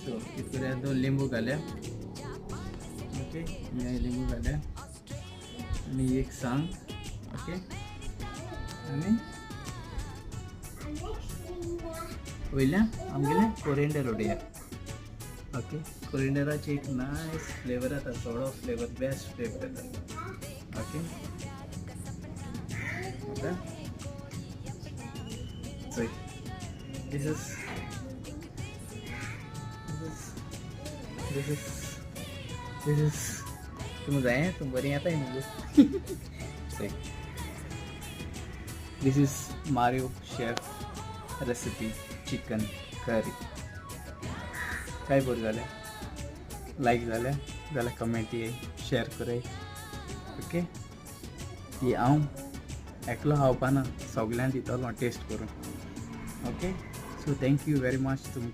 So कित करूया, दोन लिंबू घालया. ओके, हे लिंबू घालया आनी एक सांग. ओके, आनी वयल्या आमगेलें कोरिएंडर उडया. ओके, कोरिएंडराची एक नायस फ्लेवर येता, थोडो फ्लेवर, बेस्ट फ्लेवर येता. ओके, आतां चोय, this is तुमकां जाय, तुम बरी येताय मुगो. चोय, this is Mario chef recipe, chicken curry. काय बरें जालें, लायक जालें जाल्यार कमेंट ये, शेअर कराय. ओके, ती हांव एकलो खावपाना, सगल्यांक दितलो टेस्ट करून. Okay, so thank you very much तुमकां.